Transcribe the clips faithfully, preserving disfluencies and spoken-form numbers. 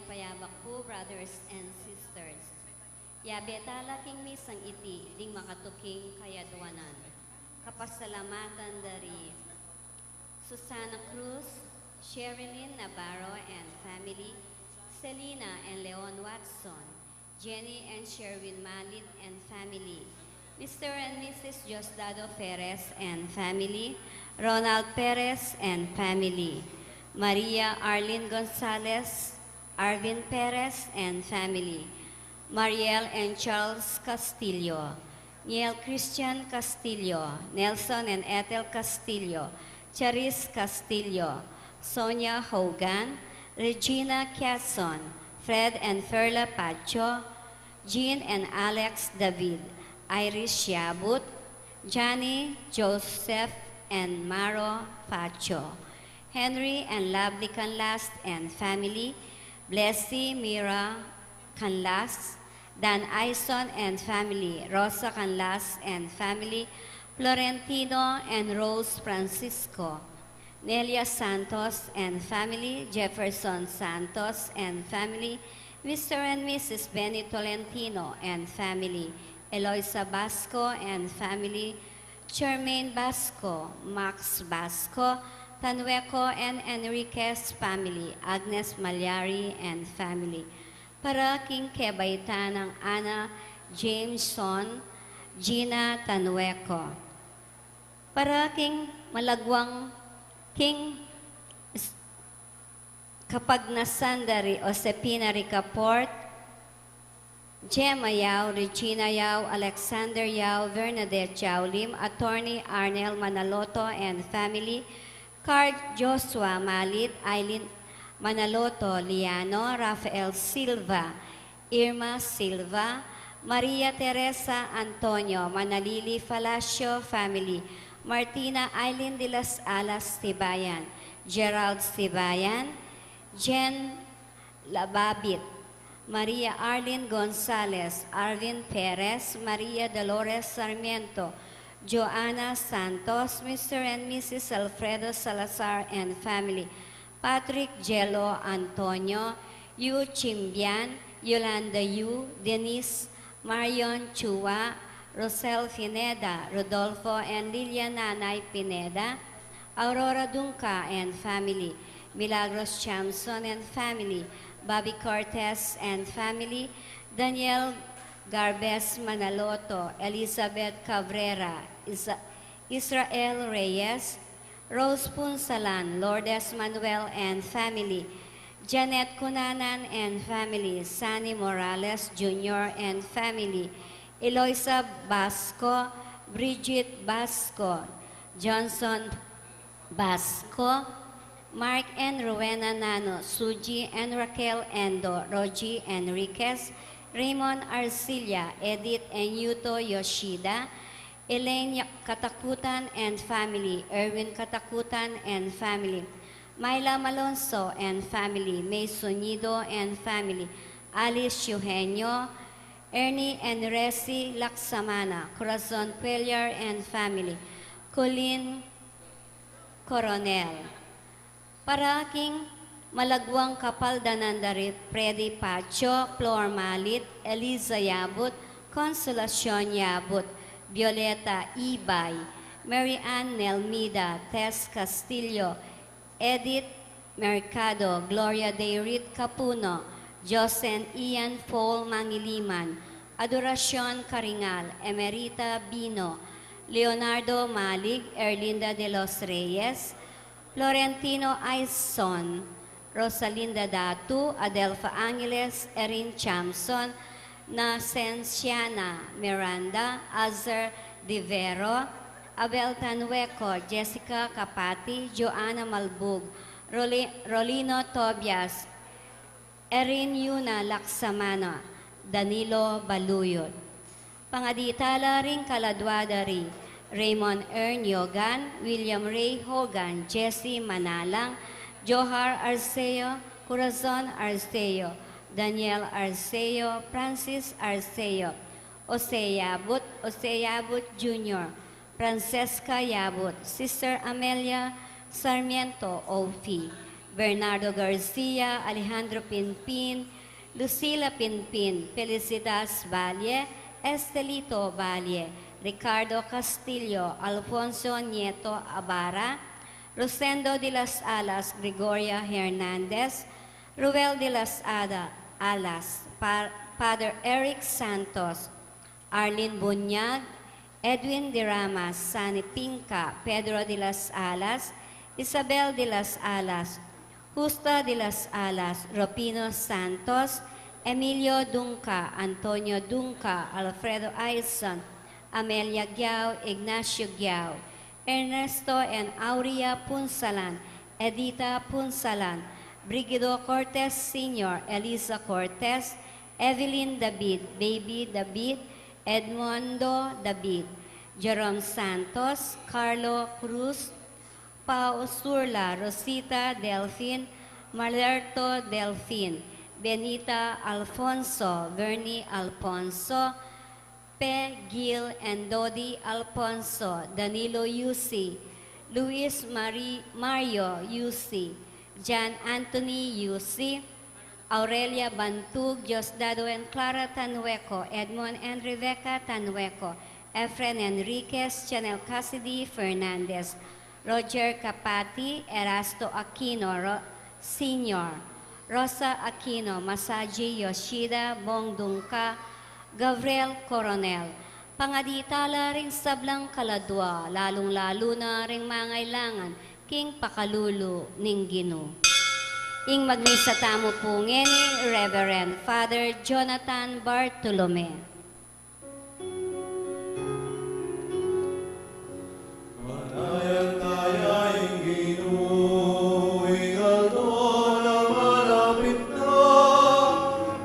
Payabak pu, brothers and sisters. Yabe tala king misang iti ding makatuking kayadwanan. Kapasalamatan dari Susana Cruz, Sherilyn Navarro and family, Selina and Leon Watson, Jenny and Sherwin Malit and family, Mister and Missus Diosdado Perez and family, Ronald Perez and family, Maria Arlene Gonzalez, Arvin Perez and family, Mariel and Charles Castillo, Niel Christian Castillo, Nelson and Ethel Castillo, Charis Castillo, Sonia Hogan, Regina Quezon, Fred and Ferla Pacho, Jean and Alex David, Iris Yabut, Johnny, Joseph, and Maro Pacho, Henry and Lovely Canlas and family, Blessy, Mira Canlas, Dan Ison and family, Rosa Canlas and family, Florentino and Rose Francisco, Nelia Santos and family, Jefferson Santos and family, Mister and Missus Benny Tolentino and family, Eloisa Basco and family, Charmaine Basco, Max Basco, Tanueco and Enriquez family, Agnes Malyari and family. Para king kebaitan nang Ana Jameson, Gina Tanueco. Para king malagwang king s-, kapagnasan dari Josepina Ricaport, Gemma Yao, Regina Yao, Alexander Yao, Bernadette Yao Lim, Attorney Arnel Manaloto and family, Card Joshua Malit, Eileen Manaloto Liano, Rafael Silva, Irma Silva, Maria Teresa Antonio, Manalili Falacio family, Martina Eileen de las Alas Tibayan, Gerald Tibayan, Jen Lababit, Maria Arlene Gonzalez, Arvin Perez, Maria Dolores Sarmiento, Joanna Santos, Mister and Missus Alfredo Salazar and family, Patrick Jello Antonio, Yu Chimbian, Yolanda Yu, Denise, Marion Chua, Rosel Pineda, Rodolfo and Lilian Nanay Pineda, Aurora Dunca and family, Milagros Chamson and family, Bobby Cortez and family, Daniel Garbes Manaloto, Elizabeth Cabrera, Isa-, Israel Reyes, Rose Punsalan, Lourdes Manuel and family, Janet Cunanan and family, Sunny Morales Junior and family, Eloisa Basco, Bridget Basco, Johnson Basco, Mark and Rowena Nano, Suji and Raquel Endo, Rogie Enriquez, Raymond Arcilla, Edith and Yuto Yoshida, Elaine Katakutan and family, Erwin Katakutan and family, Myla Malonzo and family, May Sonido and family, Alice Eugenio, Ernie and Resi Laksamana, Corazon Cuellar and family, Colleen Coronel. Para king malagwang kapaldanan dari Freddy Pacho, Flor Malit, Eliza Yabut, Consolacion Yabut, Violeta Ibay, Mary Ann Nelmida, Tess Castillo, Edith Mercado, Gloria Dayrit Capuno, Josen Ian Paul Mangiliman, Adoracion Caringal, Emerita Bino, Leonardo Malig, Erlinda de los Reyes, Florentino Aison, Rosalinda Datu, Adelfa Angeles, Erin Chamson, Nacenciana Miranda, Azer Divero, Abel Tanhueco, Jessica Capati, Joanna Malbug, Roli-, Rolino Tobias, Erin Yuna Laksamana, Danilo Baluyot. Pangadi tala ring kaladwa dari Raymond Ern Yogan, William Ray Hogan, Jesse Manalang, Johar Arceo, Corazon Arceo, Daniel Arceo, Francis Arceo, Jose Yabut, Jose Yabut Junior, Francesca Yabut, Sister Amelia Sarmiento, O P, Bernardo Garcia, Alejandro Pinpin, Lucila Pinpin, Felicitas Valle, Estelito Valle, Ricardo Castillo, Alfonso Nieto Abara, Rosendo de las Alas, Gregoria Hernandez, Ruel de las Ada-, Alas, Pa-, Father Eric Santos, Arlene Bunyag, Edwin de Ramas, Sunny Pinca, Pedro de las Alas, Isabel de las Alas, Justa de las Alas, Rufino Santos, Emilio Dunca, Antonio Dunca, Alfredo Aison, Amelia Giao, Ignacio Giao, Ernesto and Aurea Punsalan, Edita Punsalan, Brigido Cortes Senior, Elisa Cortes, Evelyn David, Baby David, Edmundo David, Jerome Santos, Carlo Cruz, Pau Surla, Rosita Delfin, Malerto Delfin, Benita Alfonso, Vernie Alfonso, Pe Gil and Dodi Alfonso, Danilo Yusi, Luis Mari-, Mario Yusi, Jan Anthony Yusi, Aurelia Bantug, Diosdado and Clara Tanhueco, Edmond and Rebecca Tanhueco, Efren Enriquez, Chanel Cassidy Fernandez, Roger Capati, Erasto Aquino Ro-, Senior, Rosa Aquino, Masaji Yoshida, Bong Dunca, Gabriel Coronel. Pangadi tala ring sablang kaladua, lalung-lalu na ring mangailangan king pakalulu ning Ginu. Ing magmisa tamu pu ngeni, Reverend Father Jonathan Bartolome. Panayan taya ing Ginu, ing aldo na malapit na.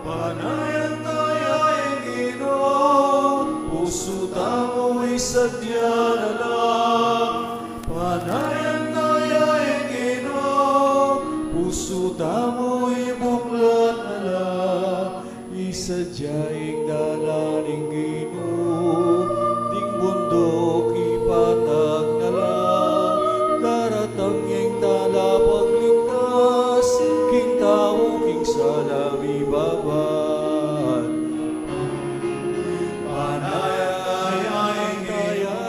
Panayan taya ing Ginu, pusu tamu isadya na la. Panayan taya ing Ginu, pusu tamu ibuklat na la. Isadya ing dalan ning Ginu, ding bunduk ipatag na la, daratang ing talapagligtas, king tau king sala mibaban. Panayan taya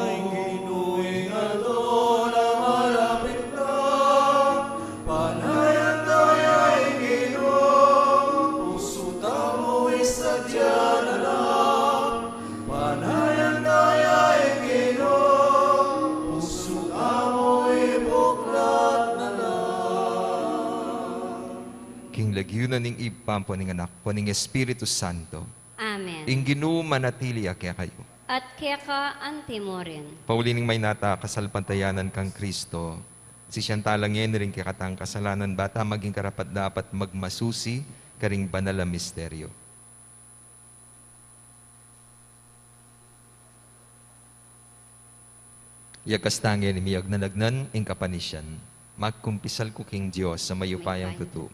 ing Ginu, ing aldo na malapit na. Panayan taya ing Ginu, pusu tamu isadya na la. Panayan taya ing Ginu, pusu tamu ibuklat na la. King lagyu na ning Ibpa, ampo ning Anak, ampo ning Espiritu Santo. Amen. Ing Ginu manatili ya kekayu. At keka antimurin. Pauli ning mayna ta kasalpantayanan kang Kristo, sisian tala ngeni ring kekatang kasalanan, bata maging karapat-dapat magmasusi karing banal a misteryo. Iyakas ta ngeni miyagnanagnan ing kapanisian. Magkumpisal ku king Dios a mayupayang tutu,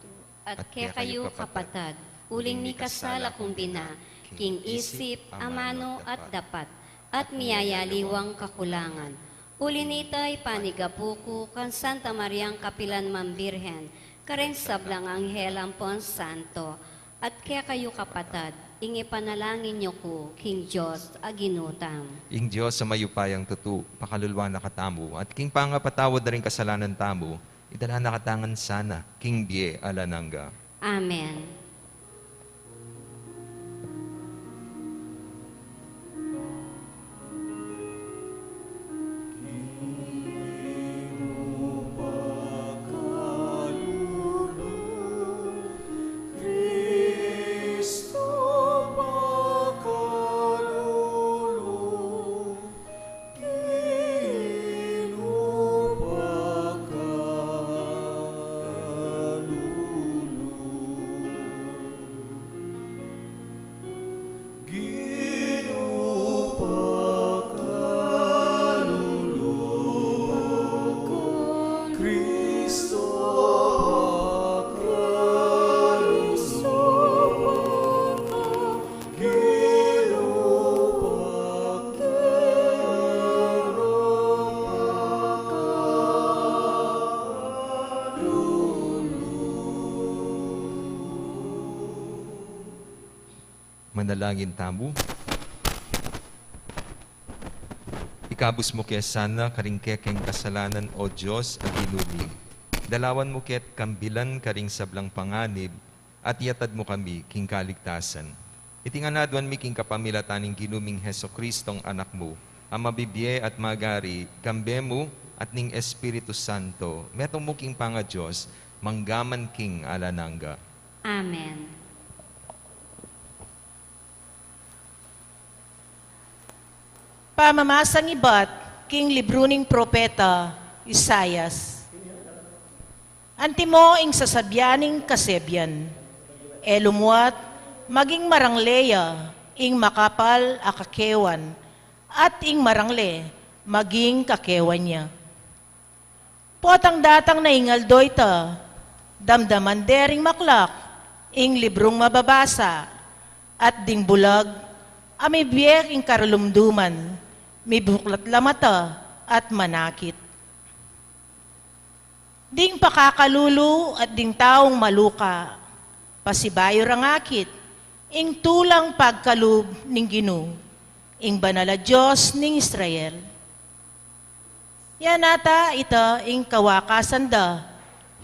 at kekayu kapatad, uling mikasala kung bina, king isip, amanu, at dapat, at miyayaliwang kakulangan. Uli nita, ipanigapu ku kang Santa Mariang kapilan man Birhen, kareng sablang anghel ampon santo, at kekayu kapatad, ing ipanalangin yu ku king Dios a Ginu tamu. Ing Dios a mayupayang tutu, pakaluluan na katamu, at king pangapatawad na ring kasalanan tamu, idala na katamu ngan sana king bie alang angga. Amen. Manalangin tamu. Ikabus mu ke sana karing kekeng kasalanan, O Dios a Ginu mi. Dalawan mu ke't kambilan karing sablang panganib at iyatad mu kami king kaligtasan. Iti ngan aduan mi king kapamilatan ning Ginu ming Jesucristong Anak mu, a mabibie at magari kambe mu at ning Espiritu Santo, metung mu king pangaDios, mangga man king alang angga. Amen. Pamamasang ibat king libru ning propeta Isaias. Antimo ing sasabian ning kasebian, e lumuat, maging marangle ya ing makapal a kakewan, at ing marangle maging kakewan ya. Potang datang na ing aldo ita, damdaman de ring maklak ing librung mababasa, at ding bulag a mibie king karalumduman, mibuklat la mata at manakit. Ding pakakalulu at ding taung maluka, pasibayu rang akit ing tulang pagkalub ning Ginu, ing banal a Dios ning Israel. Yan nata ita ing kawakasan da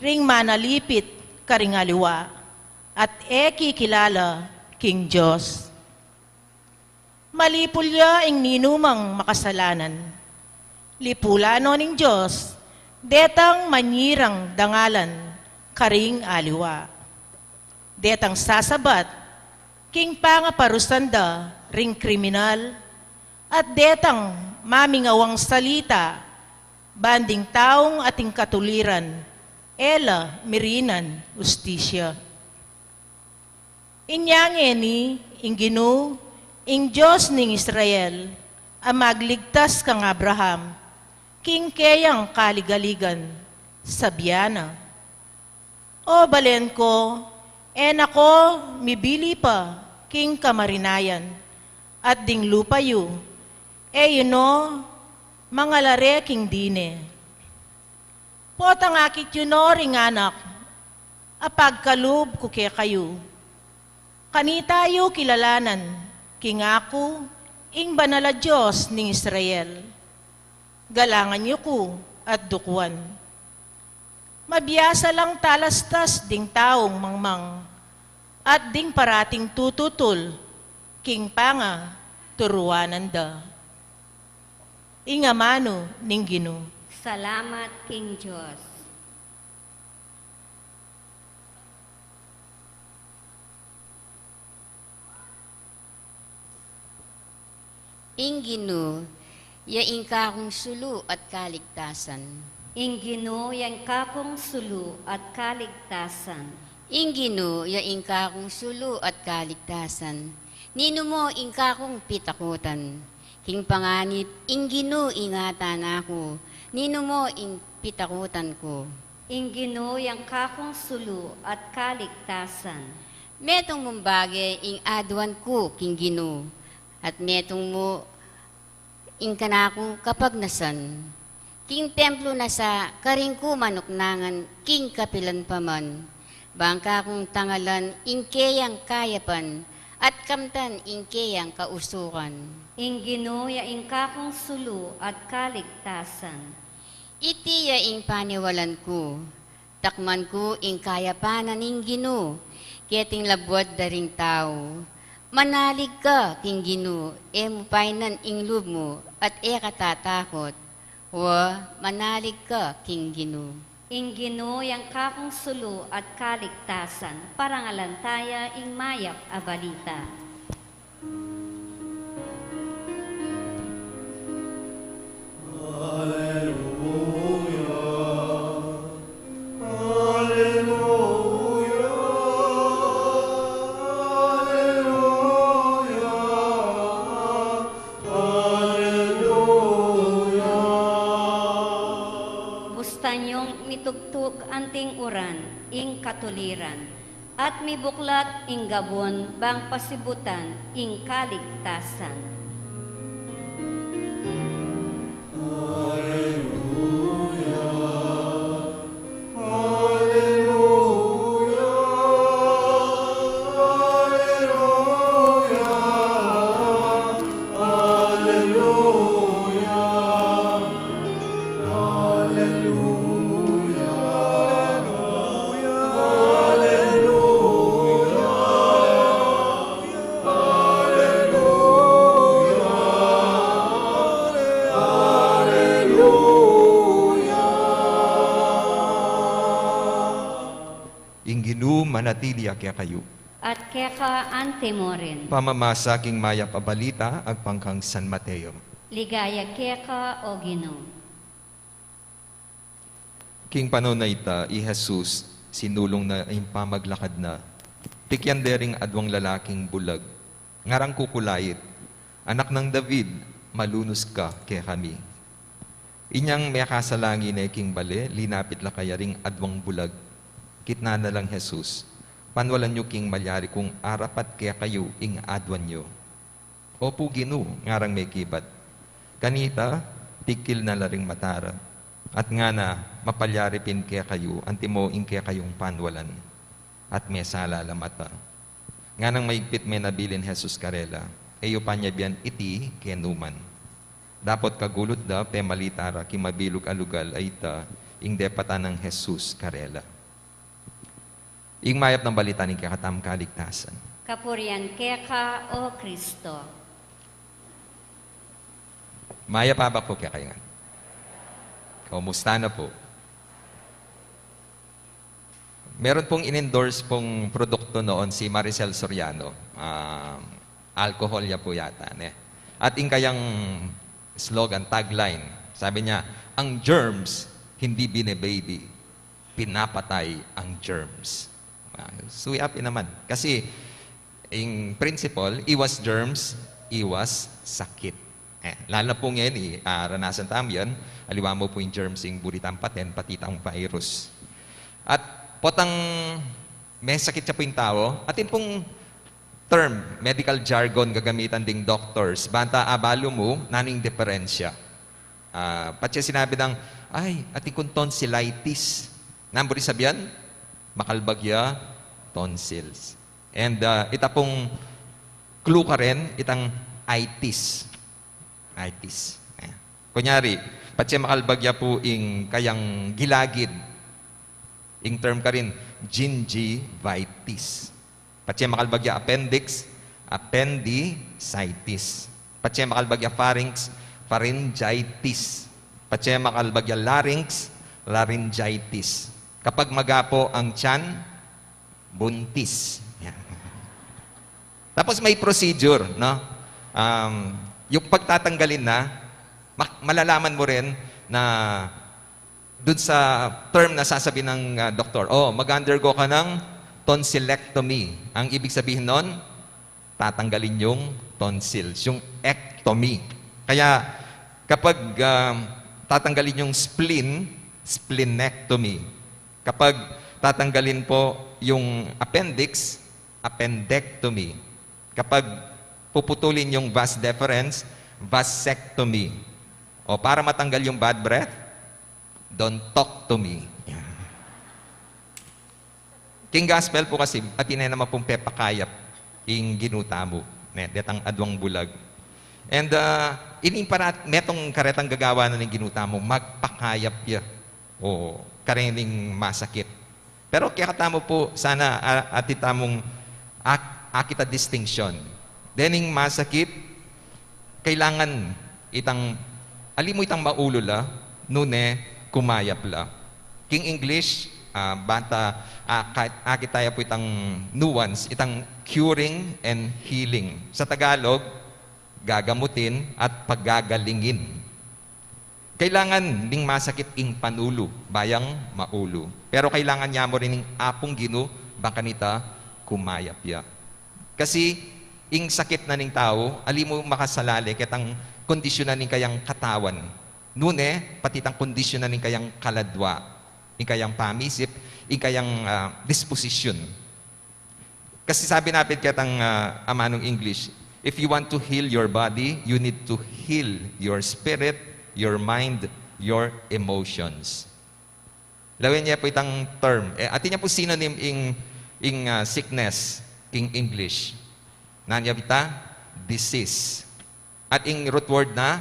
ring manalipit karing aliwa, at e kikilala king Dios. Malipul ya ing ninumang makasalanan. Lipulan no ning Dios detang manyirang dangalan karing aliwa, detang sasabat king pangaparusan da ring kriminal, at detang mamingawang salita ban ding taung ating katuliran, e la mirinan ustisya. Inya ngeni ing Ginu, ing Dios ning Israel, a magligtas kang Abraham king keyang kaligaligan, sabian na, O balen ku, e na ku mibili pa king kamarinayan, at ding lupa yu, e yu no mangalare king dine. Potang akit yu no ring anak a pagkalub ku kekayu, kanita yu kilalanan king aku ing banal a Dios ning Israel. Galangan yu ku at dukuan. Mabiasa lang talastas ding taung mangmang, at ding parating tututul king pangaturuanan da. Ing amanu ning Ginu. Salamat king Dios. Ing Ginu ya ing kakung sulu at kaligtasan. Ing Ginu ya ing kakung sulu at kaligtasan. Ing Ginu ya ing kakung sulu at kaligtasan. Ninu mo ing kakung pitakutan? King panganib, ing Ginu ingatan na ku. Ninu mo ing pitakutan ku? Ing Ginu yang kakung sulu at kaligtasan. Metung mung bage ing aduan ku king Ginu, at metung mu ing kanakung kapagnasan. King templo na sa karing ku manuknangan king kapilan pa man, bang kakung tangalan ing keyang kayapan, at kamtan ing keyang kausukan. Ing Ginu ya ing kakung sulu at kaligtasan. Iti ya ing paniwalan ku, takman ku ing kayapan na ning Ginu, keting labuad da ring tau. Manalig ka king Ginu, e mu painan ing lub mu, at e ka tatakut. Wa, manalig ka king Ginu. Ing Ginu yang kakung sulu at kaligtasan, parangalan taya ing mayap a balita. Aleluya, aleluya, aleluya, aleluya. Bustan yung mitugtug anting uran, ing katuliran. At mibuklat ing gabun bang pasibutan ing kaligtasan. Aleluya, aleluya, aleluya. Ing Ginu manatili ya kekayu. At keka anti mu rin. Pamamasa king mayap a balita agpang kang San Mateo. Ligaya keka, O Ginu. King panaun a ita, i Jesus, sinulung na ing pamaglakad na, tikyan de ring adwang lalaking bulag, ngarang Kukulait, "Anak nang David, malunus ka kekami." Inyang mekasalangi ne king bale, linapit la kaya ring adwang bulag. Kitnan na lang Jesus, "Panwalan yu king malyari kung arapat kekayu ing aduan yu." "Opu, Ginu," ngarang mekibat. Kanita, tigkil na la ring mata ra. At ngana, "Mapalyari pin kekayu, antimo ing kekayung panwalan." At mesala la mata. Nganang maigpit menabilin Jesus karela, "E yu panyabian iti kenu man." Dapot kagulut da, pemalita ra king mabilug a lugal a ita ing depatan nang Jesus karela. Ing mayap nang balita ning kekatamung kaligtasan. Kapurian keka, O Kristo. Mayap a abak pu kekayu ngan. Kumusta na pu? Meron pung in-endorse pung produkto noon si Maricel Soriano. Ah, alcohol ya pu yata, ne? At ing kayang slogan, tagline, sabi niya, "Ang germs, hindi bine-baby, pinapatay ang germs." Ah, suyapi naman. Kasi, ing principle, iwas germs, iwas sakit. Eh, lalo na pu ngayon, eh, ah, ranasan tamu yan. Aliwa mu pu ing germs, ing buri tang paten, pati itang virus. At potang mesakit ya pu ing tau, atin pung term, medical jargon gagamitan ding doctors, banta abalu mu, nanu ing diperensya. Ah, patse sinabi nang, "Ay, atin kung tonsillitis." Nanu buri sabian? Makalbag ya tonsils. And, ah, ita pung clue karin, itang itis. Itis. Eh. Kunyari, patse makalbag ya pu ing kayang gilagid. Ing term karin, gingivitis. Patse makalbag ya appendix, appendicitis. Patse makalbag ya pharynx, pharyngitis. Patse makalbag ya larynx, laryngitis. Kapag magapo ang tiyan, buntis. Yan. Tapos may procedure, no? Um, yung pagtatanggalin na, ma-, malalaman mo rin na dun sa term na sasabihin ng, ah, doktor, "Oh, mag-undergo ka ng tonsillectomy." Ang ibig sabihin nun, tatanggalin yung tonsils, yung ectomy. Kaya kapag, ah, tatanggalin yung spleen, splenectomy. Kapag tatanggalin po yung appendix, appendectomy. Kapag puputulin yung vas deferens, vasectomy. O para matanggal yung bad breath, don't talk to me. King gospel po kasi, atin ne naman pung pepakayap ing Ginu tamu, ne, detang adwang bulag. And, ah, ini para metung karetang gagawan na ning Ginu tamu, magpakayap ya. O, karening masakit. Pero kekatamu pu, sana, a-, atin tamung ak-, akit a distinction. Dening masakit, kailangan itang, ali mu itang maulu la, nune kumayap la. King English, ah, banta, ah, ka-, akit taya pu itang nuance, itang curing and healing. Sa Tagalog, gagamutin at pagagalingin. Kailangan ding masakit ing panulu, bayang maulu. Pero kailangan ya mu rin ing Apung Ginu, bang kanita kumayap ya. Kasi ing sakit na ning tau, ali mu makasalale ketang kondisyon na ning kayang katawan. Nune, pati itang kondisyon na ning kayang kaladwa, ing kayang pamisip, ing kayang, ah, disposisyon. Kasi sabi na pin ketang, ah, amanung English, "If you want to heal your body, you need to heal your spirit, your mind, your emotions." Lawen ye pu itang term. E, atin ya pu synonym ing, ing, ah, sickness, king English. Nanu ya ita? Disease. At ing root word na,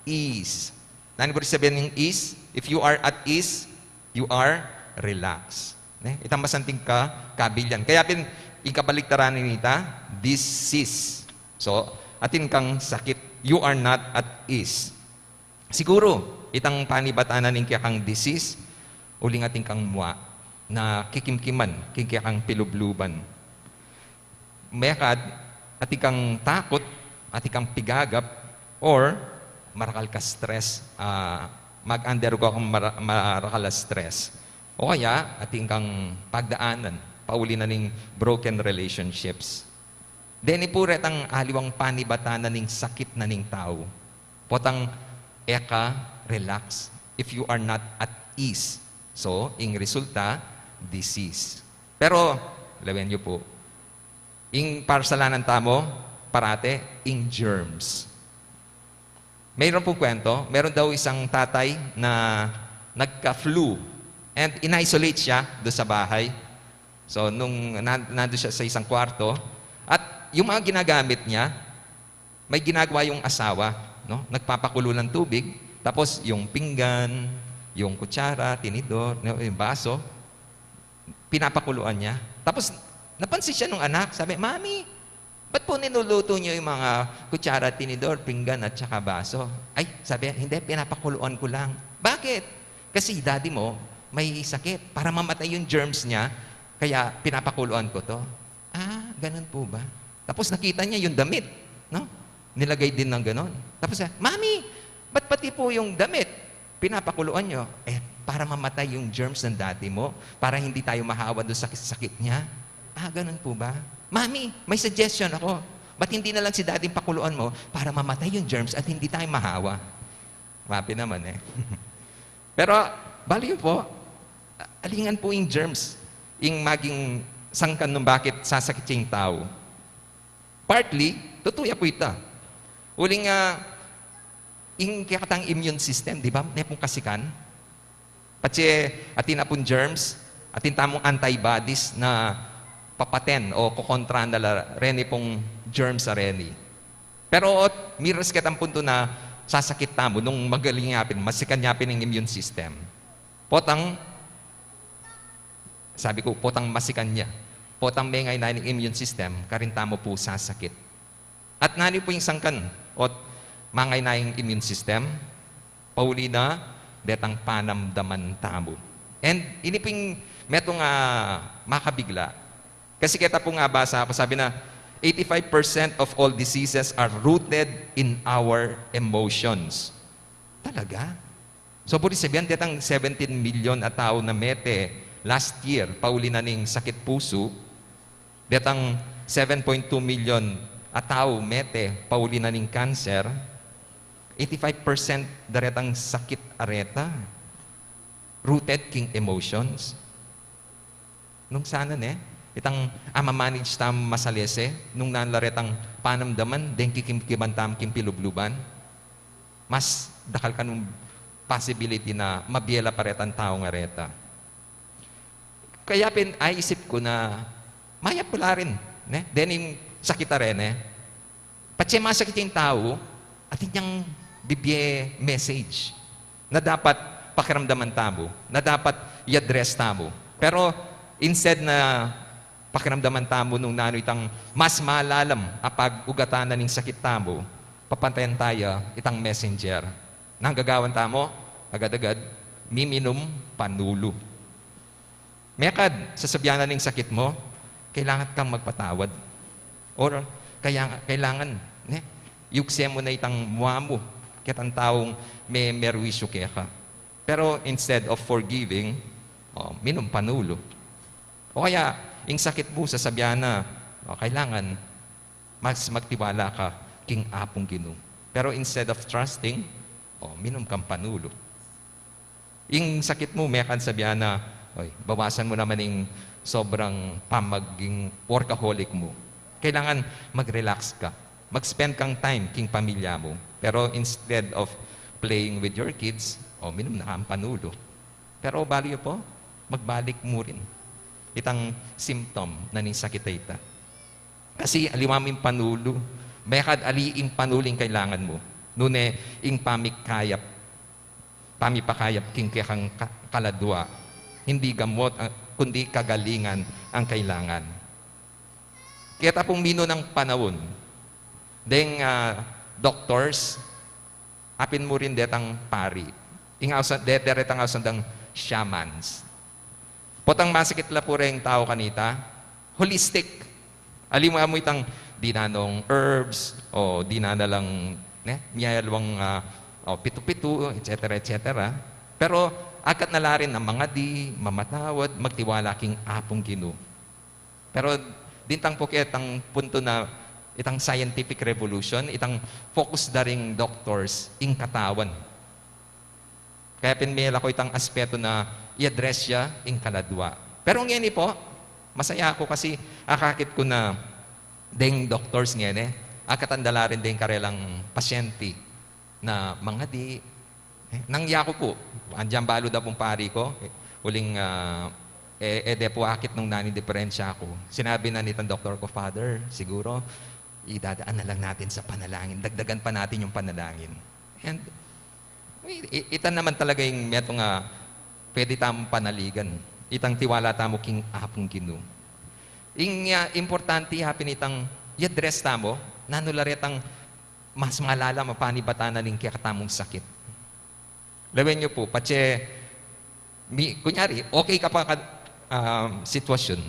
ease. Nanu buri sabian ning ease? If you are at ease, you are relaxed. Ne? Itang masanting ka, kabilyan. Kaya pin, ing kabaliktaran nita, disease. So, atin kang sakit, you are not at ease. Siguru, itang panibatan na ning kekang disease, uling atin kang mua. na kikimkiman king kekang pilubluban. Mekad, atin kang takut, atin kang pigagap, or marakal ka stress, ah, mag-undergo kang mara-, marakal a stress. O kaya, atin kang pagdaanan, pauli na ning broken relationships. Deni pu retang aliwang panibatan na ning sakit na ning tau. Potang e ka relax if you are not at ease. So, ing resulta, disease. Pero, lawen yu pu, ing parsalanan tamu, parate, ing germs. Meron pung kwento, meron daw isang tatay na nagka-flu and in-isolate siya doon sa bahay. So, nung nan-, nandun siya sa isang kwarto, at yung mga ginagamit niya, may ginagawa yung asawa, no? Nagpapakulo ng tubig, tapos yung pinggan, yung kutsara, tinidor, no, yung baso, pinapakuluan niya. Tapos, napansin siya nung anak, sabi, "Mami, ba't po niluluto niyo yung mga kutsara, tinidor, pinggan, at saka baso?" "Ay," sabi, "hindi, pinapakuluan ko lang." "Bakit?" "Kasi daddy mo, may sakit. Para mamatay yung germs niya, kaya pinapakuluan ko to." "Ah, ganun po ba?" Tapos nakita niya yung damit, no? Nilagay din ng ganon. Tapos, ah, "Mami, ba't pati po yung damit pinapakuluan niyo?" "Eh, para mamatay yung germs ng daddy mo, para hindi tayo mahawa doon sa sakit niya." "Ah, ganun po ba? Mami, may suggestion ako. Ba't hindi na lang si daddy pakuluan mo para mamatay yung germs at hindi tayo mahawa?" Mapi naman eh. Pero, bali yun po, alingan po yung germs, yung maging sangkan nung bakit sasakit yung tao. Partly, totoo ya po ita. Uling, ah, ing kekatang immune system, di ba? Ne pung kasikan. Patse, atin na pung germs, atin tamung antibodies na papaten o kokontra na la reni pung germs a reni. Pero ot, miras ketang punto na sasakit tamu nung magaling ya pin, masikan ya pin ing immune system. Potang, sabi ko, potang masikan ya. Potang mengayna ing immune system, karin tamu pu sasakit. At nanu pu ing sangkan, ot mangayna ing immune system, pauli na, detang panamdaman tamu. And ini pu ing metung a makabigla. Kasi keta pu ing basa ku, sabi na, "Eighty-five percent of all diseases are rooted in our emotions." Talaga? So, buri sabian, detang seventeen million a tau na mete last year, pauli na ning sakit pusu, detang seven point two million a tau mete, pauli na ning cancer, eighty-five percent daretang sakit a reta, rooted king emotions. Nung sana ne, itang amamanage tam masalese, nung nanu la retang panamdaman, deng kikimkiman tam king pilubluban, mas dakal kanung possibility na mabie la pa retang tau a reta. Kaya pin, aisip ku na, mayap ku la rin, ne? Dening sakit a reni, patse masakit ing tau, atin yang bibie message na dapat pakiramdaman tamu, na dapat i-address tamu. Pero instead na pakiramdaman tamu nung nanu itang mas malalam a pag-ugatan na ning sakit tamu, papatayan taya itang messenger. Nanu ing gagawan tamu, agad-agad, miminum panulu. Mekad, sasabian na ning sakit mu, kailangan kang magpatawad. Or, kaya, kailangan, ne, yugse mu na itang mua mu ketang taung me-, memerwisyu keka. Pero instead of forgiving, o, minum panulu. O kaya, ing sakit mu, sasabian na, o, kailangan mas magtiwala ka king Apung Ginu. Pero instead of trusting, o, minum kang panulu. Ing sakit mu, mekad sabian na, "Oy, bawasan mu naman ing sobrang pamaging workaholic mu. Kailangan mag-relax ka. Mag-spend kang time king pamilya mu." Pero instead of playing with your kids, o, minum na kang panulu. Pero bali yu pu, magbalik mu rin itang symptom na ning sakit a ita. Kasi aliwa mu ing panulu, mekad ali ing panulu ing kailangan mu. Nune ing pamikayap, pamipakayap king kekang ka-, kaladua. Hindi gamot, ah, kundi kagalingan ang kailangan. Keta pung minunang panaun, deng, ah, doctors, apin mu rin detang pari. Ing ausan, de-, deretang ausan dang shamans. Potang masakit la pu reng tau kanita, holistic. Aliwa mu itang dinan nong herbs, o dinan na lang, ne, miyaluang, ah, o pitu-pitu, et cetera, et cetera. Pero agkat na la rin a mangadi, mamatawad, magtiwala king Apung Ginu. Pero dintang pu ketang punto na itang scientific revolution, itang focus da ring doctors ing katawan. Kaya pin mela ku itang aspeto na i-address ya ing kaladwa. Pero ngeni pu, masaya ku kasi akakit ku na deng doctors ngeni, akatan da la rin deng karelang pasyente na mangadi. Eh, nang yaku pu, andiyan balu da pung pari ku, eh, uling, ah, e, e de pu akit nung nanu ing diperensya ku. Sinabi na nitang doktor ku, "Father, siguro, idadaan na lang natin sa panalangin. Dagdagan pa natin yung panalangin." And, i, i, ita naman talaga ing metung a pwede tamung panaligan. Itang tiwala tamu king Apung Ginu. Ing, ah, importante, ha pin itang i-address tamu, nanu la retang mas malalam a panibatan na ning kekatamung sakit. Lawen yu pu, patse, mi, kunyari, okay ka pa ka, um, sitwasyon,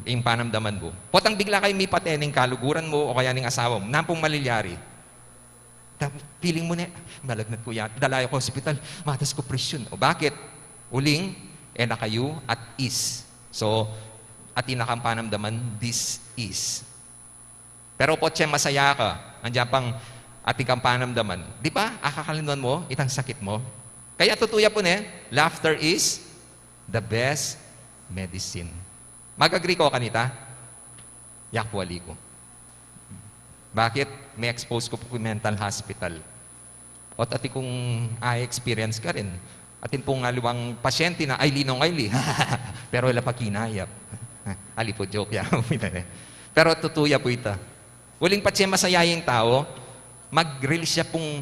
ing panamdaman mu. Potang bigla kayung mipate ning kaluguran mu o kaya ning asawa mu, nanu pung malilyari? Ta-, feeling mu ne, "Malagnat ku yata, dala yu ku hospital, matas ku presyon." O bakit? Uling, e na kayu at ease. So, atin na kang panamdaman, dis-ease. Pero potse masaya ka, andiyan pang atin kang panamdaman. Di ba? Akakalinduan mu itang sakit mu. Kaya tutu ya pu ne, laughter is the best medicine. Mag-agree ko kanita? Yaku pu ali ku. Bakit? Me-expose ku pu king mental hospital. Ot atin kung a-experience ka rin. Atin pung aliwang pasyente na, "Ay, linong, ay, li." Pero ala pa kinayap. Ali pu, joke ya. Pero tutu ya pu ita. Uling patse masaya ing tau, mag-release ya pung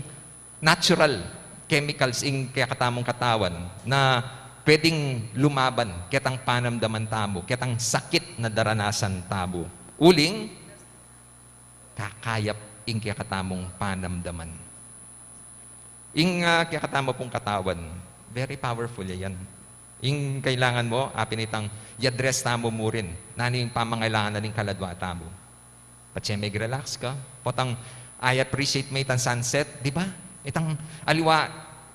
natural chemicals ing kekatamung katawan na pwedeng lumaban ketang panamdaman tamu, ketang sakit na daranasan tamu. Uling, kakayap ing kekatamung panamdaman. Ing, ah, kekatamu pung katawan, very powerful ya yan. Ing kailangan mu, apin itang i-address tamu mu rin, nanu ing pamangailangan na ning kaladwa tamu. Patse mag-relax ka, potang i-appreciate me itang sunset, di ba? Itang aliwa,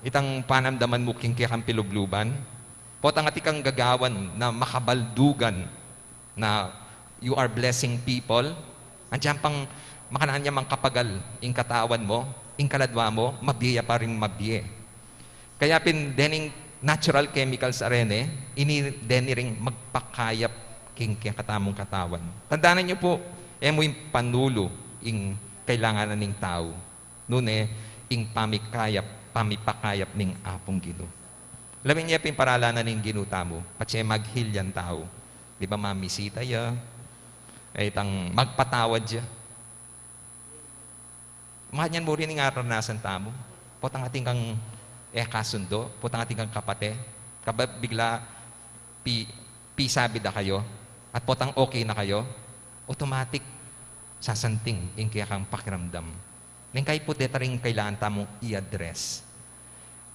itang panamdaman mu king kekang pilubluban. Potang atin kang gagawan na makabaldugan, na you are blessing people, andiyan pang makananu ya mang kapagal ing katawan mu, ing kaladwa mu, mabie ya pa ring mabie. Kaya pin dening natural chemicals a reni, ini deni ring magpakayap king kekatamung katawan. Tandanan yu pu, e mu ing panulu ing kailangan na ning tau. Nune, ing pamikayap, pamipakayap ning Apung Ginu. Lawen ya pin paralan na ning Ginu tamu, patse mag-heal yang tau. Di ba, mamisita ya, e itang magpatawad ya. Makanyan mu rin ing aranasan tamu. Potang atin kang e kasundo, potang atin kang kapate, kabang bigla pi-, pisabi da kayu, at potang okay na kayu, automatic, sasanting ing kekang pakiramdam. Neng kayu pu deta ring kailangan tamung i-address.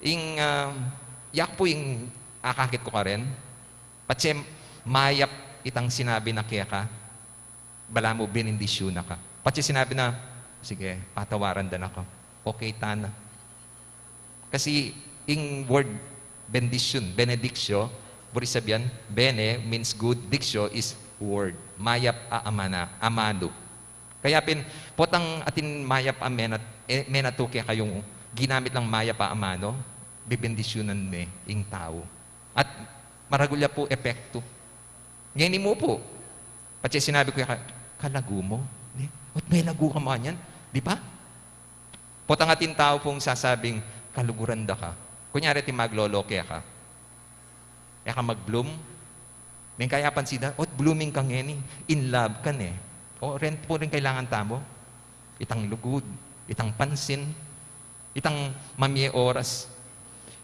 Ing, ah, yaku pu ing akakit ku karin, patse mayap itang sinabi na keka, balamu benendisyunan ka. Patse sinabi na, "Sige, patawaran da na ka. Okay ta na." Kasi ing word bendisyun, benediksyo, buri sabian, bene means good, diksyo is word. Mayap a amana, amanu. Kaya pin, potang atin mayap a menat-, e, menatu kekayung ginamit lang mayap a amanu, bebendisyunan me ing tau. At maragul ya pu epektu. Ngeni mu pu, patse sinabi ku ya ka-, kalagu mu, ne? Ot melagu ka makanyan, di ba? Potang atin tau pung sasabing, "Kaluguran da ka." Kunyari, atin maglolo keka, e ka mag-bloom. Neng kayapan sida, "Ot blooming ka ngeni, in love ka ne." O, ren pu ring kailangan tamu. Itang lugud, itang pansin, itang mamie oras.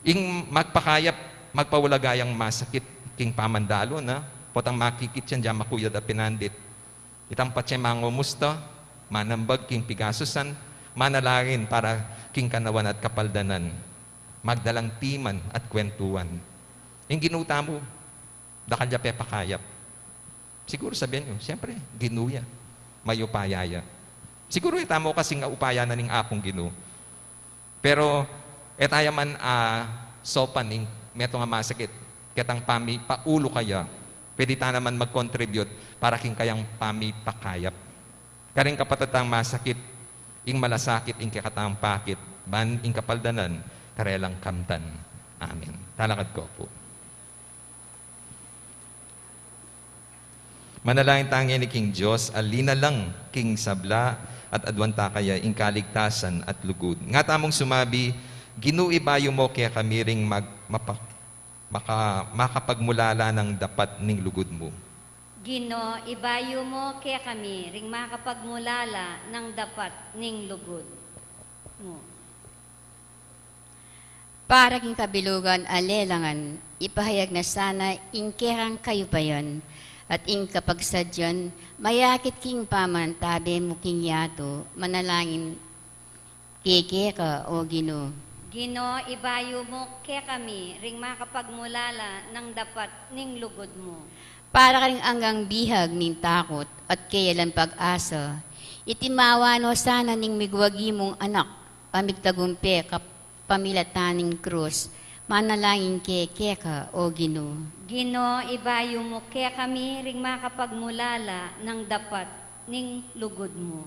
Ing magpakayap, magpaulaga yang masakit king pamandalu na, potang makikit yan dyan makuyad a pinandit. Itang patse mangumusta, manambag king pigasusan, manalangin para king kanawan at kapaldanan, magdalang timan at kwentuan. Ing Ginu tamu, Dakal ya pepakayap. Siguru sabian yu, siyempre, Ginu ya. Mayupaya ya. Siguru e tamu kasing upaya na ning Apung Ginu. Pero, e taya man, ah, saupan ing metung a masakit, ketang pami-, paulu kaya, pwede ta naman mag-contribute para king kayang pamipakayap. Karing kapatad tang masakit, ing malasakit, ing kekatang pakit, ban ing kapaldanan, karelang kamtan. Amen. Talakad ko pu. Manalangin ta ngeni king Dios, a linalang king sabla at aduan ta kaya ing kaligtasan at lugud. Nga tamung sumabi, Ginu, ibayu mu kekami ring mag-, mapa-, maka-, makapagmulala nang dapat ning lugud mu. Ginu, ibayu mu kekami ring makapagmulala nang dapat ning lugud mu. Para king kabilugan a lelangan, ipahayag na sana ing kekang kayupayan, at ing kapagsadyan, mayakit king pamantabe mu king yatu, manalangin keka, o Ginu. Ginu, ibayu mu kekami ring makapagmulala nang dapat ning lugud mu. Para karing anggang bihag ning takut at keyalan pag-asa, itimawa no sana ning migwagi mung anak, a migtagumpe kap-, pamilatan ning krus, manalangin ke keka, o Ginu. Ginu, ibayu mu kekami ring makapagmulala nang dapat ning lugud mu.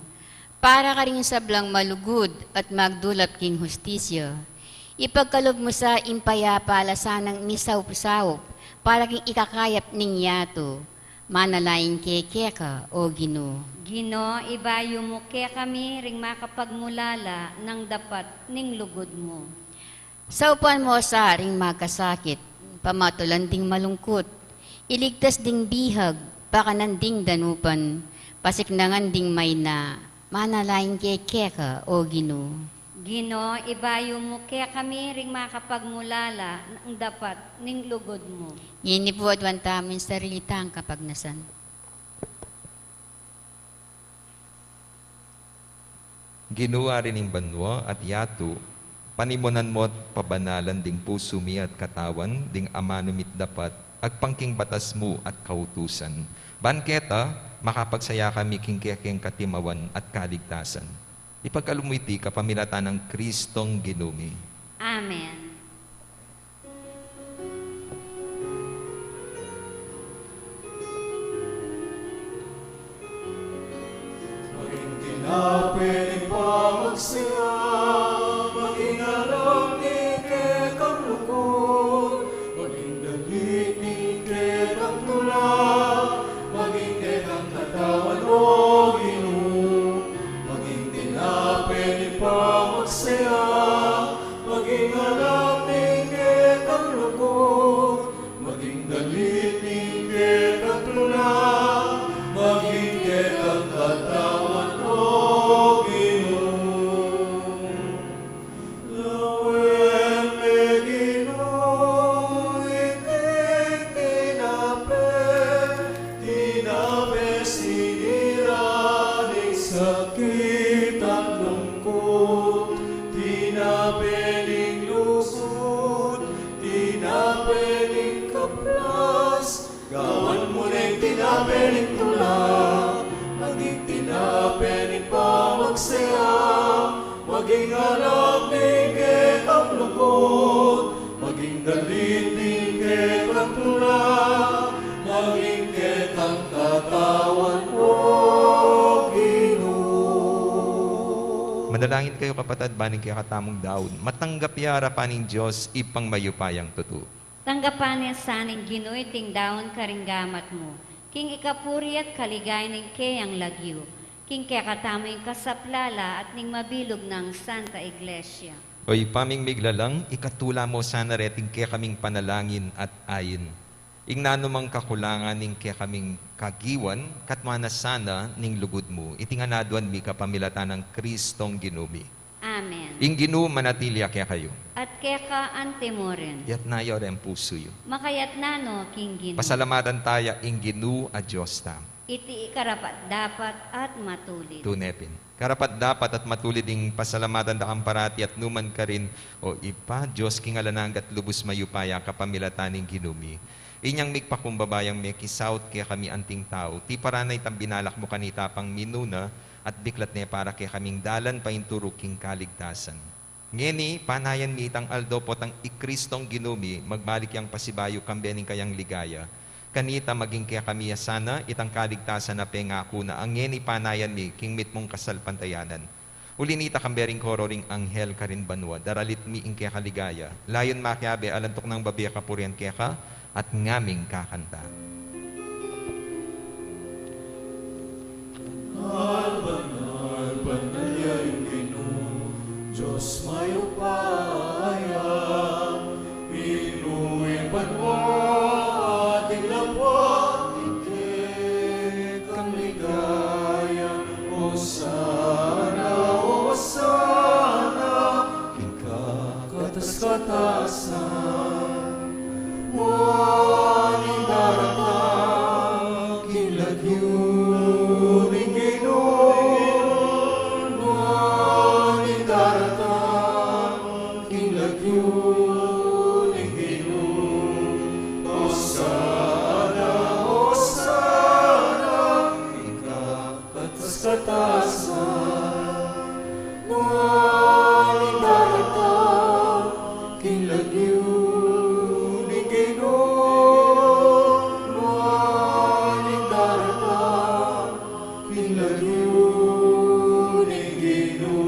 Para karing sablang malugud at magdulap king hustisya, ipagkalub mu sa ing payapa la sanang misaup-saup para king ikakayap ning yatu, manalangin ke keka, o Ginu. Ginu, ibayu mu kekami ring makapagmulala nang dapat ning lugud mu. Saupan mu sa ring makasakit, pamatulan ding malungkut, iligtas ding bihag, pakanan ding danupan, pasiknangan ding maina, manalangin ke keka, o Ginu. Ginu, ibayu mu kekami ring makapagmulala nang dapat ning lugud mu. Ngeni pu aduan tamu ing sarili tang kapagnasan. Ginu, Ari ning banua at yatu, panimunan mu at pabanalan ding pusu mi at katawan ding amanu mi't dapat agpang king batas mu at kautusan. Ban keta, makapagsaya kami king kekeng katimawan at kaligtasan. Ipagkalub mu iti kapamilatan nang Kristong Ginu mi. Amen. Maging tinape ning pamagsaya, maging aram ning kekang lugud, maging dalit ning kekang tula, maging kekang katawan, o Ginu, maging tinape ning pamagsaya, maging aram ning kekang lugud, maging dalit ning kekang tula, maging kekang katawan, o Ginu. Lawen me Ginu, iting tinape, tinape sinira ning sakit at lungkut, tinape ning lungsud, tinape ning kaplas, gawan mu neng tinape ning tula, maging tinape ning pamagsaya, maging aram ning kekang lugud, maging dalit ning kekang tula, maging kekang katawan, o Ginu. Manalangin kayu, kapatad, ban ing kekatamung daun matanggap ya arapan ning Dios, Ibpang mayupayang tutu. Tanggapan na sa ning Ginu iting daun karing gamat mu, king ikapuri at kaligayan ning keyang lagyu, king kekatamung kasaplalan at ning mabilug nang Santa Iglesia. O Ibpa ming miglalang, ikatula mu sana reting kekaming panalangin at ain ing nanumang kakulangan ning kekaming kagiwan, katmuan na sana ning lugud mu. Iti ngan aduan mi kapamilatan nang Kristong Ginu mi. Amen. Ing Ginu manatili ya kekayu. At keka antimurin. Yatna yu reng pusu yu. Makayatna no king Ginu. Pasalamatan taya ing Ginu a Dios tamu. Iti karapat-dapat at matulid. Tune pin. Karapat-dapat at matulid ing pasalamatan da kang parati at numan karin, O Ibpa, Dios king alang angga at lubus mayupaya, kapamilatan ning Ginu mi. Inyang migpakumbaba yang mekisaut kekami anting tau, tiparan na itang binalak mu kanita pang minuna at biklat ne para kekaming dalan painturung king kaligtasan. Ngeni, panayan mi itang aldo potang i Kristong Ginu mi, magbalik yang pasibayu kambe ning kayang ligaya. Kanita maging kekami ya sana itang kaligtasan a pengaku na, ngeni panayan mi king mitmung kasalpantayanan. Uli nita kambe ring koro ring anghel karin banua, daralit mi ing keka ligaya. Layun makiabe, alantuk nang babie kapurian keka, at ngaming kakanta. Banal, banal, banal ya ing Ginu, Dios mayupaya, minuin banua at ing lapwat ing kekang ligaya. Osana, Osana, king kakatas-katasan. Nuan ing daratang king lagyu ning Ginu, nuan ing daratang king lagyu ning Ginu. Osana, Osana, ing kakatas-katasan. Nuan ing daratang king lagyu ning Ginu, nuan ing daratang king lagyu ning Ginu.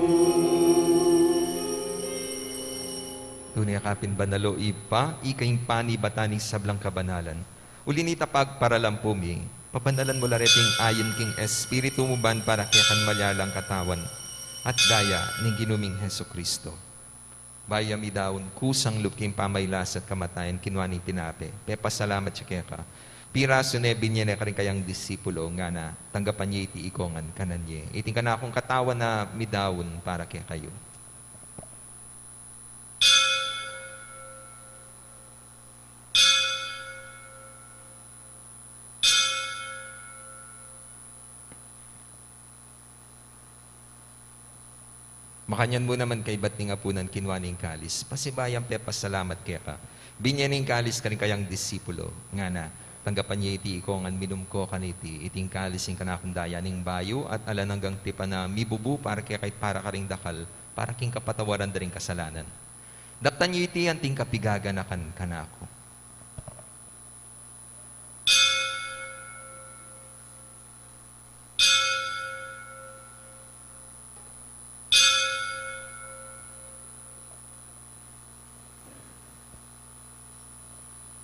Tune ka pin banal, o Ibpa, ika ing panibatan ning sablang kabanalan. Uli nita pagparalan pu mi, pabanalan mu la reting ayin king Espiritu mu ban para kekaming malyalang katawan at daya ning Ginu ming Jesucristo. Bayu ya midaun kusang lub king pamailas at kamatayan, kinua ne ing tinape, pepasalamat ya keka, pirasu ne, binye ne karing kayang disipulo, ngana, tanggapan ye iti ikayu ngan, kanan ye, iti ing kanakung katawan a midaun para kekayu. Makanyan mu naman kaybat ning apunan, kinua ne ing kalis, pasibayu yang pepasalamat keka, binye ne ing kalis karing kayang disipulo, ngana, tanggapan ye iti ikayu ngan, minum kayu kaniti, iti ing kalis ning kanakung daya ning bayu at alang anggang tipan a mibubu para kekayu at para karing dakal, para king kapatawaran da ring kasalanan. Daptan yu iti anting kapigaganakan kanaku.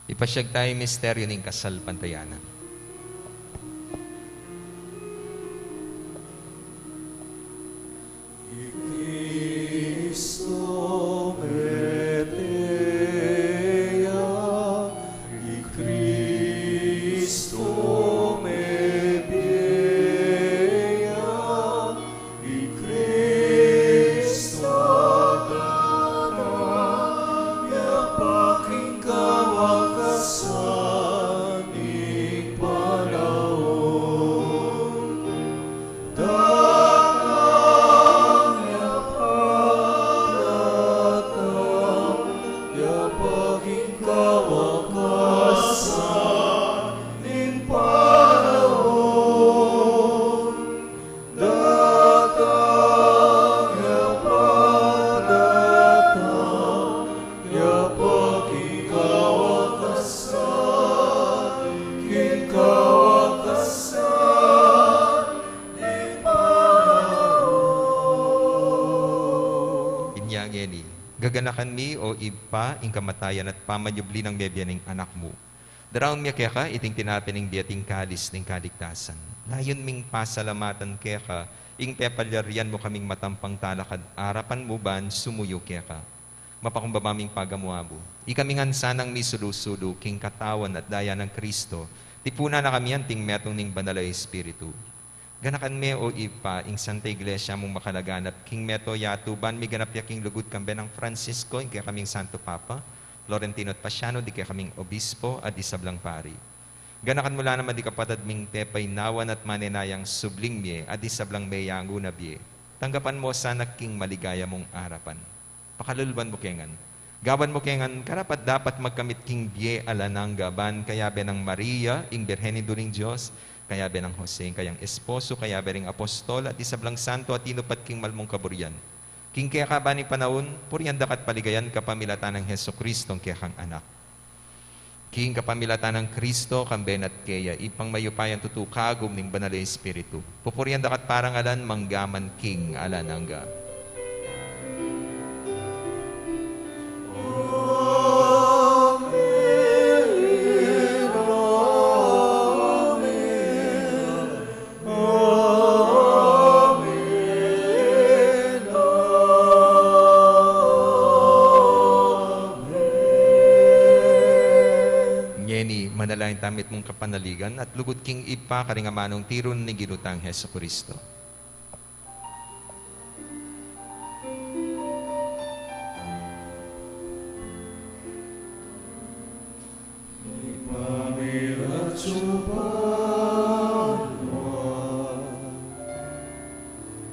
Ipasyag tayu ing misteryu ning kasalpantayanan. I Kristo mete ya, i Kristo mebie ya, i Kristo datang ya pa king kawakasan ning panaun. Datang ya pa, datang ya pa king kawakasan ning panaun. Datang ya pa, datang ya pa king kawakasan, king kawakasan ning panaun. Inya ngeni, gaganakan mi, o Ibpa, ing kamatayan at pamanyubli nang mebie ning Anak mu. Daraun mi keka iting tinape ning bie at ing kalis ning kaligtasan. Layun ming pasalamatan keka ing pepalyarian mu kaming matampang talakad arapan mu ban sumuyu keka. Mapakumbaba ming pagamu-amu, ikami ngan sanang misulu-sulu king katawan at daya nang Kristo, tipunan na kami anting metung ning Banal a Espiritu. Ganakan me, o Ibpa, ing Santa Iglesia mung makalaganap king mabilug a yatu, ban miganap ya king lugud kambe nang Francisco, ing kekaming Santo Papa, Florentino at Paciano, ding kekaming Obispo, at ding sablang pari. Ganakan mu la naman ding kapatad ming pepainawan at manenayang subling mie, at ding sablang meyangu na bie. Tanggapan mu sana king maligaya mung arapan. Pakaluluan mu ke ngan. Gawan mu ke ngan karapat-dapat magkamit king bie alang angga, ban kayabe nang Maria, ing Birhen Indu ning Dios, kayabe nang Jose, ing kayang esposo, kayabe ring apostol, at ding sablang santo a tinupat king mal mung kaburian. King keka ban ing panaun, purian daka at paligayan kapamilatan nang Jesucristo, ing kekang Anak. King kapamilatan nang Kristo, kambe na at keya, Ibpang mayupayang tutu, kagum ning Banal a Espiritu, pupurian daka at parangalan mangga man king alang angga. Amen. Amen. Amen. Ngeni, manalangin tamu mitmung kapanaligan at lugud king Ibpa karing amanung tiru na ning Ginu tang Jesucristo. Ipamiratsupan mu,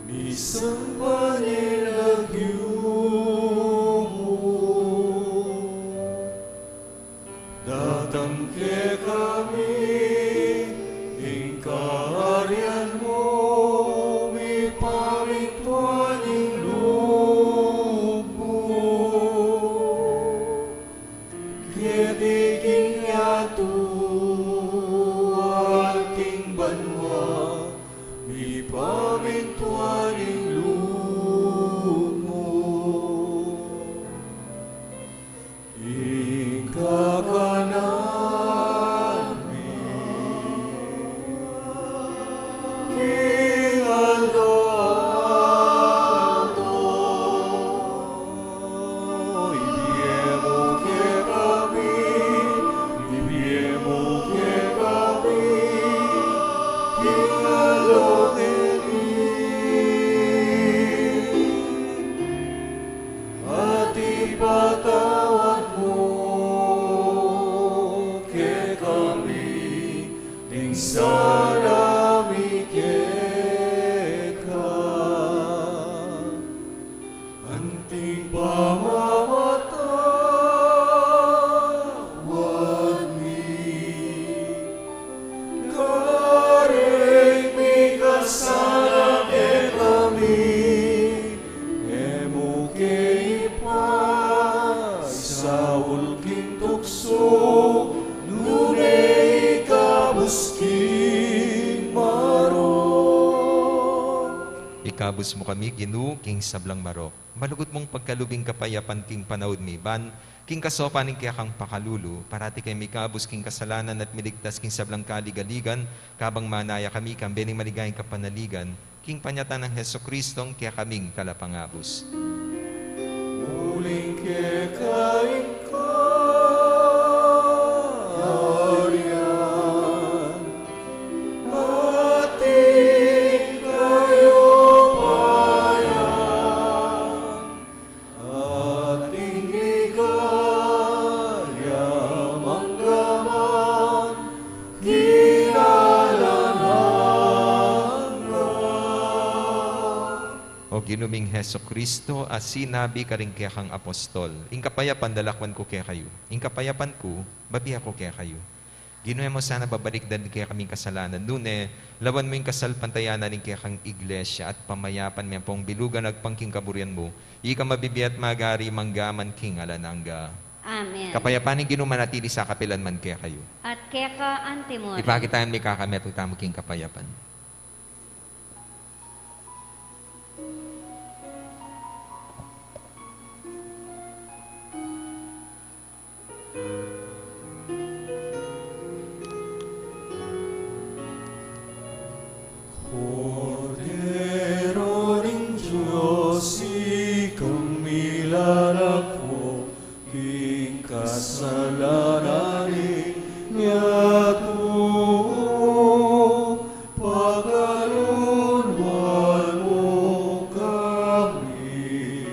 misan panilagiu mu, datang kekami ing kaharian mu, mipamintuan ing lub mu. Keti king yatu at king banua, mipamintuan ing lub mu. Ing kakanan mi king aldo-aldo, ibie mu kekami, ibie mu kekami king aldo ngeni. At ipatawad mu kekami ding sala mi keka, anting pamamatawad mi karing mikasala kekami. E mu ke ipaisaul king tuksu, nune ikabus king marok. Ikabus mu kami, Ginu, king sablang marok. Malugud mung pagkalub ing kapayapan king panaun mi, ban king kasaupan ning kekang pakalulu, parati kami mikabus king kasalanan at miligtas king sablang kaligaligan, kabang manaya kami kambe ning maligayang kapanaligan king panyatang nang Jesucristo, ing kekaming Talapangabus. Uling keka ing kaharian at ing kayupayan, at ing ligaya mangga man king alang angga. O Ginu ming Jesucristo, a sinabi karing kekang apostol, "Ing kapayapan lakwan ku kekayu, ing kapayapan ku babie ku kekayu." Ginu, e mu sana babalikdan ding kekaming kasalanan, nune lawan mu ing kasalpantayanan ning kekang Iglesia at pamayapan me ampong bilugan agpang king kaburian mu, ika mabibie at magari mangga man king alang angga. Amen. Kapayapan ning Ginu manatili sa kapilan man kekayu. At keka antimurin. Ipakit tamu ing mikakamit tamu king kapayapan. Kordero ning Dios, ikang milalako king kasalanan ning yatu, pakaluluan mu kami.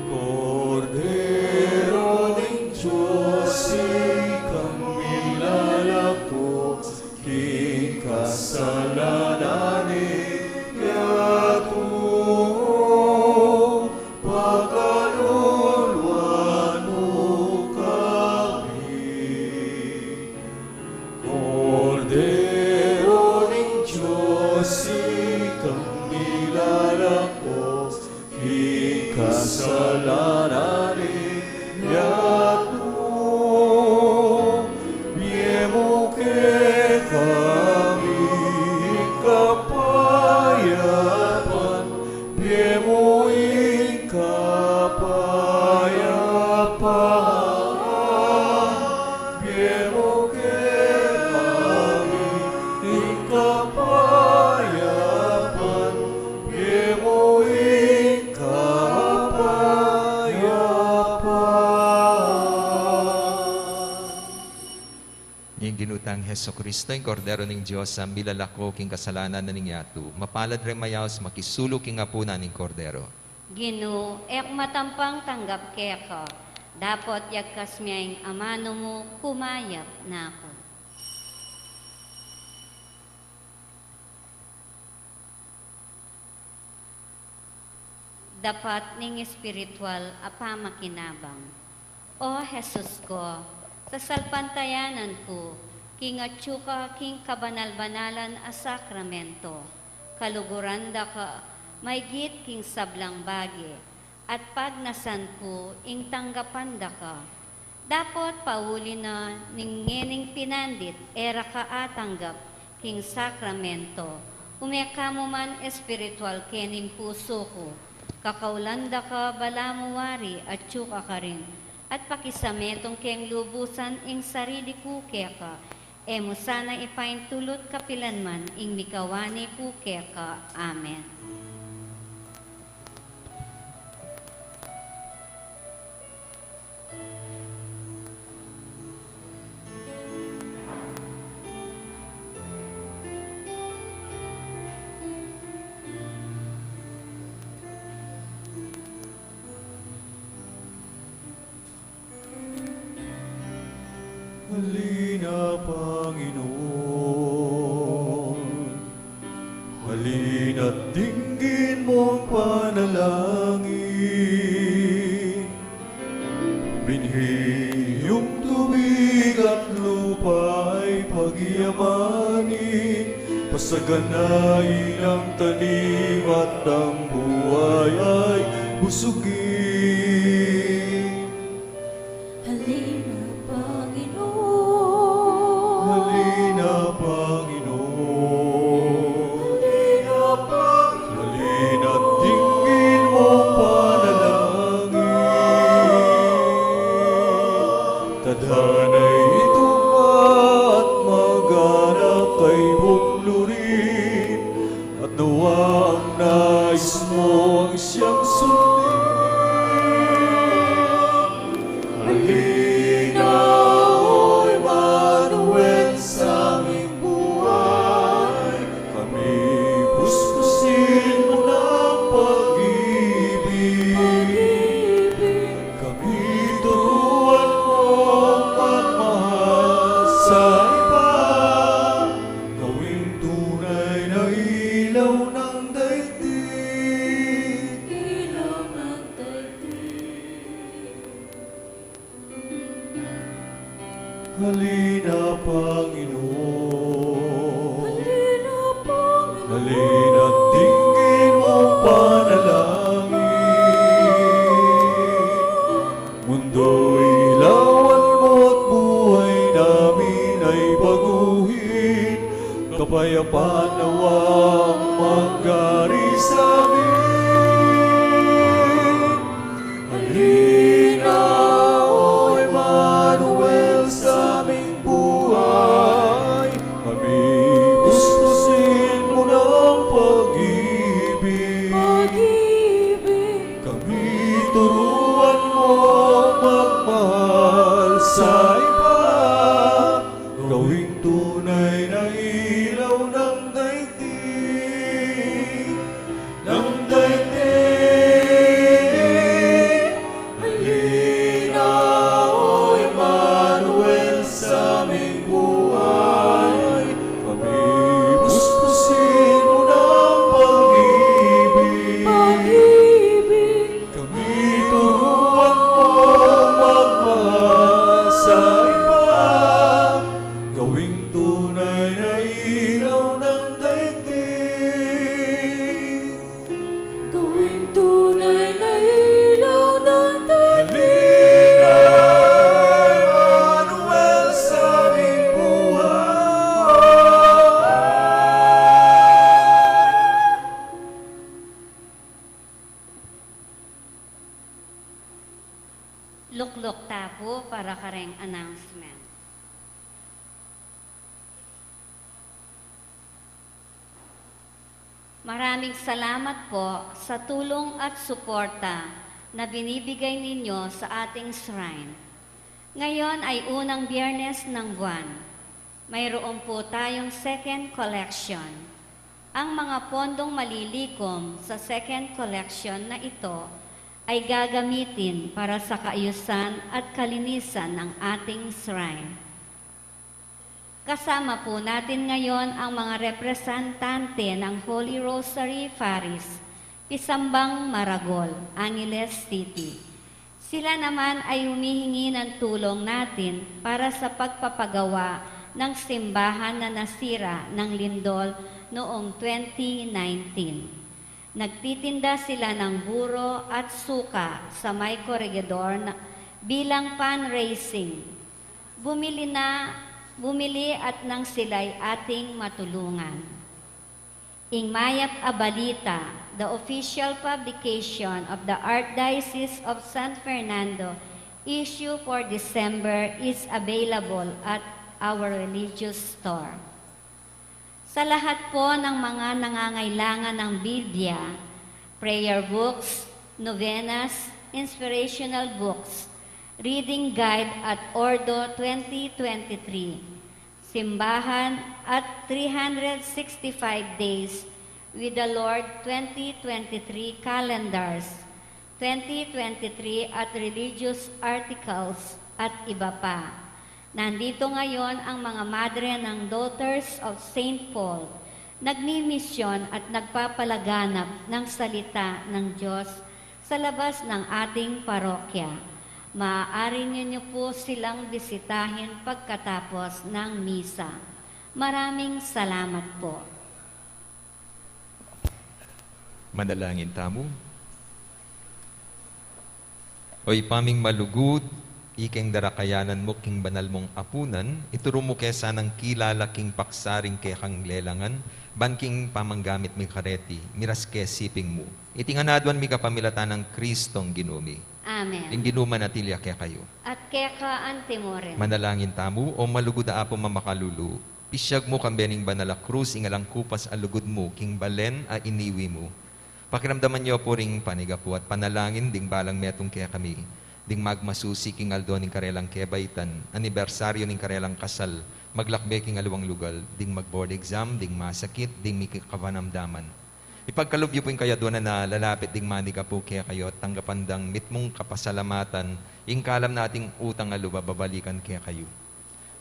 Kordero ning Dios, ikang milalako king kasalanan ning yatu, pakaluluan Kapayapan, pie mu ing kapayapan. Ing Ginu tang Jesucristo, ing Kordero ning Dios, a milalako king kasalanan na ning yatu. Mapalad ring mayaus makisulu king apunan ning Kordero. Ginu, e ku matampang tanggap keka, dapot yagkas me ing amanu mu, kumayap na ku. Dapat ning espiritual a pamakinabang. O Jesus ko, sasalpantayanan ku king atyu ka king kabanal-banalan a sakramento. Kaluguran da ka maygit king sablang bage, at pagnasan ku ing tanggapan da ka. Dapot pauli na ning ngening pinandit e ra ka atanggap king sakramento, ume ka mu man espiritual kening pusu ku. Kakaulan da ka balamu wari atyu ka karin, at pakisametung keng lubusan ing sarili ku keka, e mu sana ipaintulut kapilan man ing mikawani ku keka. Amen. Halina, Panginoon. Halina't dinggin mong panalangin. Binhi yung tubig at lupa ay pagyamanin. Pasaganain ang tanim at ang buhay ay busugin. Halina, Panginoon. Halina, Panginoon. Halina, Panginoon. Halina't dinggin mong panalangin. Tadhana'y tumaas at maganap kay buong lurin. At nawa ang nais mo ang siyang sundin. Halina, O Emmanuel, sa aming buhay. Kami puspusin mo ng pag-ibig. Kami turuan mo magmahal sa iba. Gawing tunay na ilaw ng daigdig. Ilaw ng daigdig. Halina, Panginoon. Halina, Panginoon. Halina't dinggin mong panalangin. Mundo'y ilawan mo at buhay namin ay baguhin. Kapayapaan nawa ang maghari sa amin. Halina, O Emmanuel, sa aming buhay. Kami puspusin mo ng pag-ibig. Pag-ibig. Kami turuan mo magmahal sa iba. Gawing tunay na ilaw ng daigdig, ng daigdig. Halina, O Emmanuel, sa aming buhay. Kami puspusin mo ng pag-ibig. Pag-ibig. Kami turuan mo magmahal sa iba. Gawing tunay na ilaw ng daigdig. Gawing tunay na ilaw ng daigdig. Halina, Emmanuel, sa aming buhay. Lukluk ta pu para kareng announcement. Maraming salamat po sa tulong at suporta na binibigay ninyo sa ating shrine. Ngayon ay unang Biyernes ng buwan. Mayroon po tayong second collection. Ang mga pondong malilikom sa second collection na ito ay gagamitin para sa kaayusan at kalinisan ng ating shrine. Kasama po natin ngayon ang mga representante ng Holy Rosary Parish, Pisambang Maragol, Angeles City. Sila naman ay humihingi ng tulong natin para sa pagpapagawa ng simbahan na nasira ng lindol noong twenty nineteen. Nagtitinda sila ng buro at suka sa may koregidor na bilang fundraising. Bumili na, bumili at nang sila'y ating matulungan. Ing Mayap a Balita, the official publication of the Archdiocese of San Fernando, issue for December is available at our religious store. Sa lahat po ng mga nangangailangan ng Biblia, prayer books, novenas, inspirational books, reading guide at Ordo twenty twenty-three, simbahan at three hundred sixty-five days with the Lord twenty twenty-three calendars, twenty twenty-three at religious articles at iba pa. Nandito ngayon ang mga madre ng Daughters of Saint Paul, nagmimisyon at nagpapalaganap ng salita ng Diyos sa labas ng ating parokya. Maaari ninyo po silang bisitahin pagkatapos ng misa. Maraming salamat po. Manalangin tamu. O Ibpa ming malugud, ikeng darakayanan mu king banal mung apunan, ituru mu ke sanang kilala king paksa ring kekang lelangan, ban king pamanggamit mi kareti, miras ke siping mu. Iti ngan aduan mi kapamilatan nang Kristong Ginu mi. Amen. Ing Ginu manatili ya kekayu. At keka antimurin. Manalangin tamu. O malugud a Apu mamakalulu, pisyag mu kambe ning banal a krus ing alang kupas a lugud mu king balen a iniwi mu. Pakiramdaman yu pu ring panigapu at panalangin ding balang metung kekami, ding magmasusi king aldo ning karelang kebaitan, anibersaryu ning karelang kasal, maglakbe king aliwang lugal, ding mag-board exam, ding masakit, ding miki kapanamdaman. Ipagkalub yu pu ing kayaduanan a lalapit ding manigapu kekayu at tanggapan dang mitmung kapasalamatan ing kalam nating utang a lub a babalikan kekayu.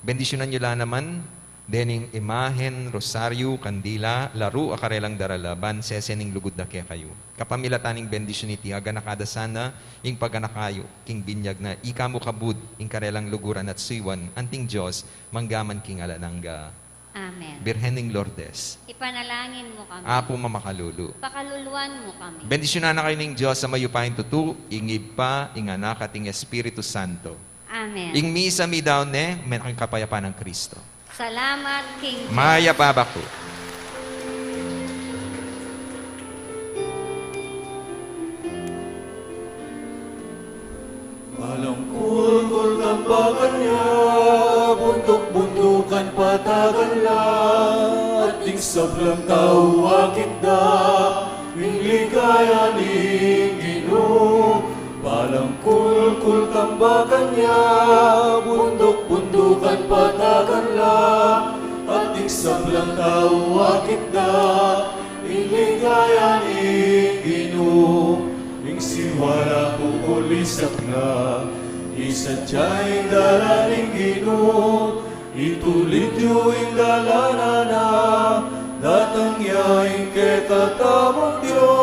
Bendisyunan yu la naman dening imahen, rosaryu, kandila, laru a karelang darala, ban sese ning lugud da kekayu. Kapamilatan ning bendisyun iti, aganaka da sana ing paganaka yu king binyag na ika mu kabud ing karelang luguran at suyuan, anting Dios, mangga man king alang angga. Amen. Birhen ning Lourdes, ipanalangin mu kami. Apu mamakalulu, pakaluluan mu kami. Bendisyunan na kayu ning Dios a mayupayang tutu, ing Ibpa, ing Anak, at ing Espiritu Santo. Amen. Ing misa midaun ne, metung king kapayapan nang Kristo. Salamat king Dios. Mayap a abak pu. Balang kulkul tambakan ya, bunduk-bundukan patagan la, at ding sablang tau akit da ing ligaya ning Ginu. Balang kulkul tambakan ya, bunduk-bundukan patagan la, at ding sablang tau akit da ing ligaya ning Ginu. Ing siwala bukol isakna, isadia ing dalan ning Ginu. Itulid yu ing dalan na, datang ya ing kekatamung Dios.